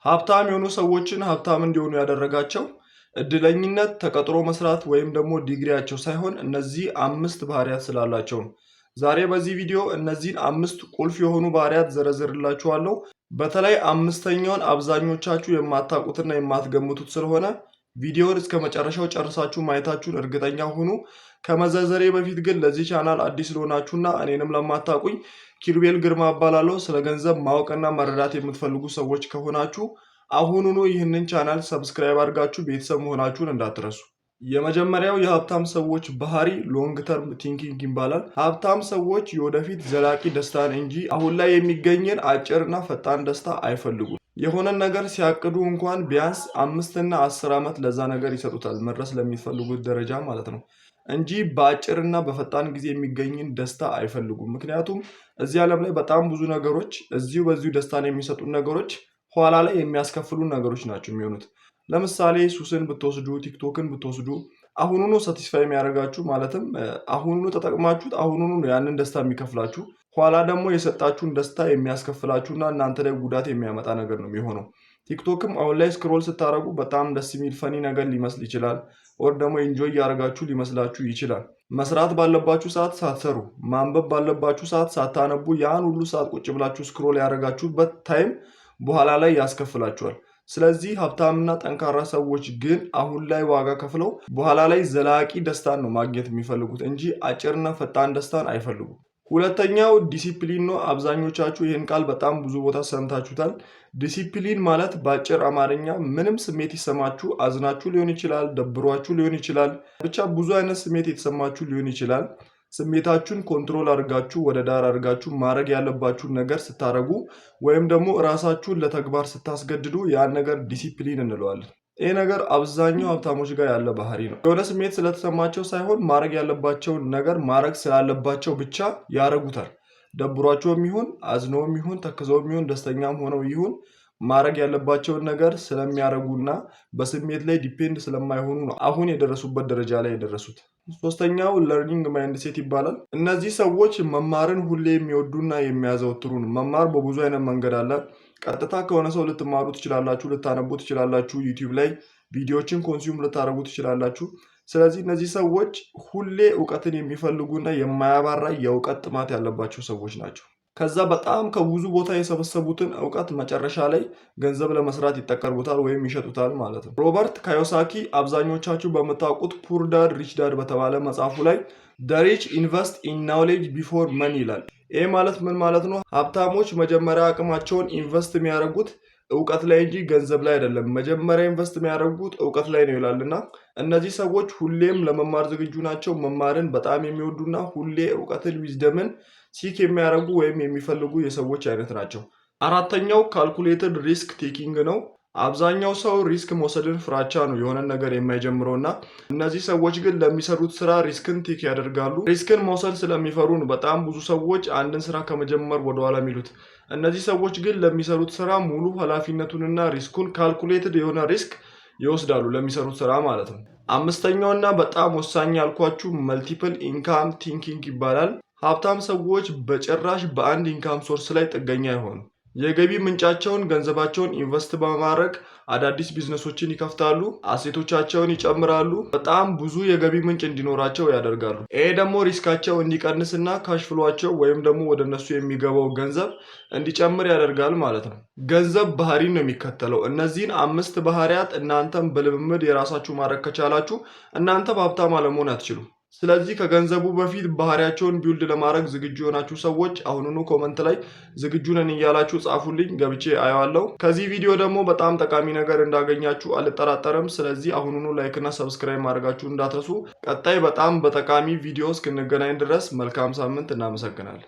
ሀብታም የሆኑ ሰዎችን ሀብታም እንዲሆኑ ያደረጋቸው እድለኝነት፣ ተቀጥሮ መስራት ወይም ደግሞ ዲግሪያቸው ሳይሆን እነዚህ አምስት ባህሪያት ስላላቸው ነው። ዛሬ በዚህ ቪዲዮ እነዚህን አምስት ቁልፍ የሆኑ ባህሪያት ዘረዝርላችኋለሁ። በተለይ አምስተኛውን አብዛኞቻችሁ የማታውቁትና የማትገምቱት ስለሆነ ቪዲዮውን እስከ መጨረሻው ጨርሳችሁ ማየታችሁን እርግጠኛ ሁኑ። ከመዘርዘሬ በፊት ግን ለዚህ ቻናል አዲስ ለሆናችሁና እኔንም ለማታውቁኝ ኪሩቤል ግርማ እባላለሁ። ስለ ገንዘብ ማወቅና መረዳት የምትፈልጉ ሰዎች ከሆናችሁ አሁኑኑ ይህንን ቻናል subscribe አድርጋችሁ ቤተሰብ መሆናችሁን እንዳትረሱ። የመጀመሪያው የሀብታም ሰዎች ባህሪ long term thinking ይባላል። ሀብታም ሰዎች የወደፊት ዘላቂ ደስታን እንጂ አሁን ላይ የሚገኝን አጭርና ፈጣን ደስታ አይፈልጉም። የሆነን ነገር ሲያቅዱ እንኳን ቢያንስ 5ና 10 ዓመት ለዛ ነገር ይሰጡታል፣ መድረስ ለሚፈልጉት ደረጃ ማለት ነው እንጂ በአጭርና በፈጣን ጊዜ የሚገኝን ደስታ አይፈልጉም። ምክንያቱም እዚህ ዓለም ላይ በጣም ብዙ ነገሮች እዚሁ በዚሁ ደስታን የሚሰጡን ነገሮች ኋላ ላይ የሚያስከፍሉ ነገሮች ናቸው የሚሆኑት። ለምሳሌ ሱስን ብትወስዱ፣ ቲክቶክን ብትወስዱ አሁኑኑ satisfy የሚያደርጋችሁ፣ ማለትም አሁኑኑ ተጠቅማችሁት አሁኑኑ ነው ያንን ደስታ የሚከፍላችሁ። ኋላ ደግሞ የሰጣችሁን ደስታ የሚያስከፍላችሁና እናንተ ላይ ጉዳት የሚያመጣ ነገር ነው የሚሆነው። ቲክቶክም አሁን ላይ scroll ስታደርጉ በጣም ደስ የሚል funny ነገር ሊመስል ይችላል። Or ደግሞ enjoy እያደረጋችሁ ሊመስላችሁ ይችላል። መስራት ባለባችሁ ሰዓት ሳትሰሩ፣ ማንበብ ባለባችሁ ሰዓት ሳታነቡ ያን ሁሉ ሰዓት ቁጭ ብላችሁ scroll ያደረጋችሁበት time በኋላ ላይ ያስከፍላችኋል። ስለዚህ ሀብታምና ጠንካራ ሰዎች ግን አሁን ላይ ዋጋ ከፍለው በኋላ ላይ ዘላቂ ደስታን ነው ማግኘት የሚፈልጉት እንጂ አጭርና ፈጣን ደስታን አይፈልጉም። ሁለተኛው ዲሲፕሊን ነው። አብዛኞቻችሁ ይህን ቃል በጣም ብዙ ቦታ ሰምታችሁታል። ዲሲፕሊን ማለት በአጭር አማርኛ ምንም ስሜት ይሰማችሁ፣ አዝናችሁ ሊሆን ይችላል፣ ደብሯችሁ ሊሆን ይችላል፣ ብቻ ብዙ አይነት ስሜት የተሰማችሁ ሊሆን ይችላል። ስሜታችሁን control አድርጋችሁ፣ ወደ ዳር አድርጋችሁ ማድረግ ያለባችሁን ነገር ስታደርጉ ወይም ደግሞ እራሳችሁን ለተግባር ስታስገድዱ ያን ነገር ዲሲፕሊን እንለዋለን። ይህ ነገር አብዛኛው ሀብታሞች ጋር ያለ ባህሪ ነው። የሆነ ስሜት ስለተሰማቸው ሳይሆን ማድረግ ያለባቸውን ነገር ማድረግ ስላለባቸው ብቻ ያደርጉታል። ደብሯቸውም ይሁን፣ አዝነውም ይሁን፣ ተክዘውም ይሁን፣ ደስተኛም ሆነው ይሁን ማድረግ ያለባቸውን ነገር ስለሚያደርጉና በስሜት ላይ depend ስለማይሆኑ ነው አሁን የደረሱበት ደረጃ ላይ የደረሱት። ሶስተኛው learning mindset ይባላል። እነዚህ ሰዎች መማርን ሁሌ የሚወዱና የሚያዘወትሩ ነው። መማር በብዙ አይነት መንገድ አለ። ቀጥታ ከሆነ ሰው ልትማሩ ትችላላችሁ፣ ልታነቡ ትችላላችሁ፣ ዩቲዩብ ላይ ቪዲዮዎችን consume ልታደርጉ ትችላላችሁ። ስለዚህ እነዚህ ሰዎች ሁሌ እውቀትን የሚፈልጉና የማያባራ የእውቀት ጥማት ያለባቸው ሰዎች ናቸው። ከዛ በጣም ከብዙ ቦታ የሰበሰቡትን እውቀት መጨረሻ ላይ ገንዘብ ለመስራት ይጠቀሙታል ወይም ይሸጡታል ማለት ነው። ሮበርት ኪዮሳኪ አብዛኞቻችሁ በምታውቁት Poor Dad Rich Dad በተባለ መጽሐፉ ላይ "The rich invest in knowledge before money" ይላል። ይህ ማለት ምን ማለት ነው? ሀብታሞች መጀመሪያ አቅማቸውን invest የሚያደርጉት እውቀት ላይ እንጂ ገንዘብ ላይ አይደለም። መጀመሪያ invest የሚያደርጉት እውቀት ላይ ነው ይላል። እና እነዚህ ሰዎች ሁሌም ለመማር ዝግጁ ናቸው። መማርን በጣም የሚወዱና ሁሌ እውቀትን፣ wisdom ን seek የሚያደርጉ ወይም የሚፈልጉ የሰዎች አይነት ናቸው። አራተኛው calculated risk taking ነው። አብዛኛው ሰው risk መውሰድን ፍራቻ ነው የሆነን ነገር የማይጀምረው እና እነዚህ ሰዎች ግን ለሚሰሩት ስራ risk ን take ያደርጋሉ። Risk ን መውሰድ ስለሚፈሩ ነው በጣም ብዙ ሰዎች አንድን ስራ ከመጀመር ወደኋላ የሚሉት። እነዚህ ሰዎች ግን ለሚሰሩት ስራ ሙሉ ኃላፊነቱንና risk ኡን፣ calculated የሆነ risk ይወስዳሉ ለሚሰሩት ስራ ማለት ነው። አምስተኛውና በጣም ወሳኝ ያልኳችሁ multiple income thinking ይባላል። ሀብታም ሰዎች በጭራሽ በአንድ income source ላይ ጥገኛ አይሆኑም። የገቢ ምንጫቸውን፣ ገንዘባቸውን invest በማድረግ አዳዲስ ቢዝነሶችን ይከፍታሉ፣ asset ኦቻቸውን ይጨምራሉ፣ በጣም ብዙ የገቢ ምንጭ እንዲኖራቸው ያደርጋሉ። ይሄ ደግሞ risk ኣቸው እንዲቀንስና cash flow ኣቸው ወይም ደግሞ ወደ እነሱ የሚገባው ገንዘብ እንዲጨምር ያደርጋል ማለት ነው። ገንዘብ ባህሪን ነው የሚከተለው። እነዚህን አምስት ባህሪያት እናንተም በልምምድ የራሳችሁ ማድረግ ከቻላችሁ እናንተም ሀብታም አለመሆን አትችሉም። ስለዚህ ከገንዘቡ በፊት ባህሪያቸውን build ለማድረግ ዝግጁ የሆናችሁ ሰዎች አሁኑኑ comment ላይ ዝግጁ ነን እያላችሁ ጻፉልኝ፣ ገብቼ አየዋለሁ። ከዚህ ቪዲዮ ደግሞ በጣም ጠቃሚ ነገር እንዳገኛችሁ አልጠራጠርም። ስለዚህ አሁኑኑ like እና subscribe ማድረጋችሁ እንዳትረሱ። ቀጣይ በጣም በጠቃሚ ቪዲዮ እስክንገናኝ ድረስ መልካም ሳምንት። እናመሰግናለን።